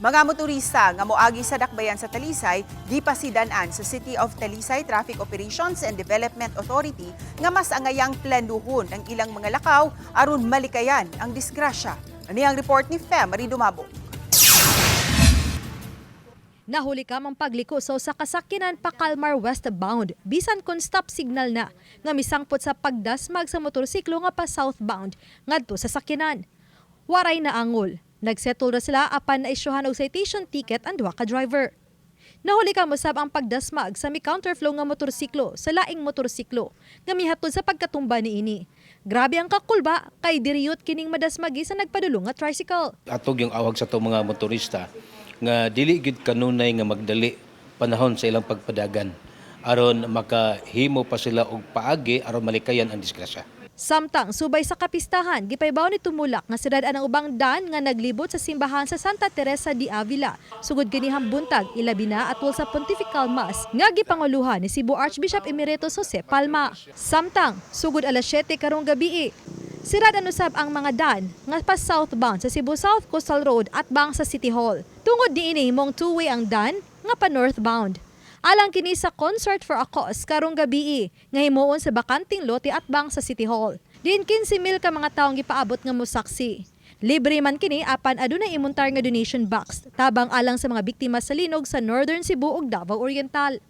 Mga motorista nga moagi sa dakbayan sa Talisay gipasidan-an sa City of Talisay Traffic Operations and Development Authority nga mas angayang planuhon ang ilang mga lakaw aron malikayan ang disgrasya. Ani ang report ni Fe Marie Dumabo. Nahuli kam ang pagliko sa usa ka sakyanan pa Kalmar westbound bisan kon stop signal na nga misangpot sa pagdasmag sa motorsiklo nga pa southbound ngadto sa sakyanan. Waray na angol. Nagsettle ra sila apan naisyuhan og citation ticket ang duha ka driver. Nahuli kam usab ang pagdasmag sa mi counterflow nga motorsiklo sa laing motorsiklo nga mihatod sa pagkatumba niini. Grabe ang kakulba kay diriyot kining madasmagi sa nagpadulong nga tricycle. Atog yung awag sa atong mga motorista nga dili gyud kanunay nga magdali panahon sa ilang pagpadagan aron makahimo pa sila og paagi aron malikayan ang disgrasya. Samtang subay sa kapistahan, gipaybaw ni Tumulak nga sirad ang ubang daan nga naglibot sa simbahan sa Santa Teresa di Avila. Sugod ganihang buntag, ilabi na atol sa Pontifical Mass nga gipanguluhan ni Cebu Archbishop Emeritus Jose Palma. Samtang sugod alas 7 karong gabi, sirad usab ang mga daan nga pa southbound sa Cebu South Coastal Road at bang sa City Hall. Tungod niini, mong two-way ang daan nga pa northbound. Alang kini sa Concert for a Cause karong gabi nga himuon sa bakanting lote at bang sa City Hall. Diin 15 mil ka mga taong gipaabot nga mosaksi. Libre man kini apan adunay imuntar nga donation box tabang alang sa mga biktima sa linog sa Northern Cebu ug Davao Oriental.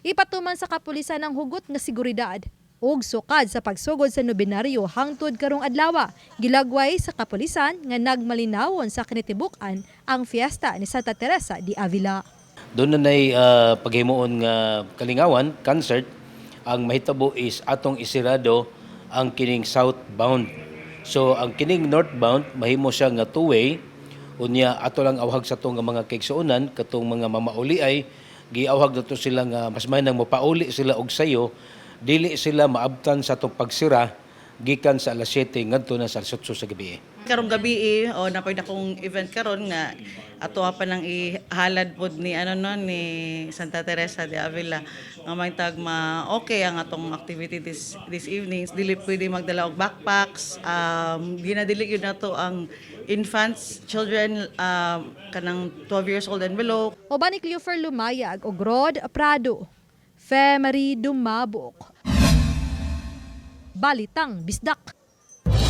Ipatuman sa kapulisan ang hugot nga seguridad ug sukad sa pagsugod sa nobenaryo hangtod karong adlaw, gilagway sa kapulisan nga nagmalinawon sa kinitibuk-an ang fiesta ni Santa Teresa di Avila. Doon na nay paghimuon nga kalingawan, concert, ang mahitabo is atong isirado ang kining southbound. So ang kining northbound mahimo siya nga two-way. Unya ato lang awhag sa atong nga mga kaigsuonan, katong mga mamauli ay giawhag nato sila nga mas may nang mopauli sila og sayo, dili sila maabtan sa atong pagsira gikan sa alas 7 ngadto na sa alas 8 sa gabi. Karong gabi eh, o napoy na kong event karon nga ato pa nang ihalad pod ni ano no ni Santa Teresa de Avila nga may tag ma okay ang atong activity this this evening. Dili pwede magdala og backpacks, ginadili gyud nato ang infants, children, kanang 12 years old and below. Uban ni Cleofer Lumayag ug Rod Prado. Fe Marie Dumabok. Balitang Bisdak.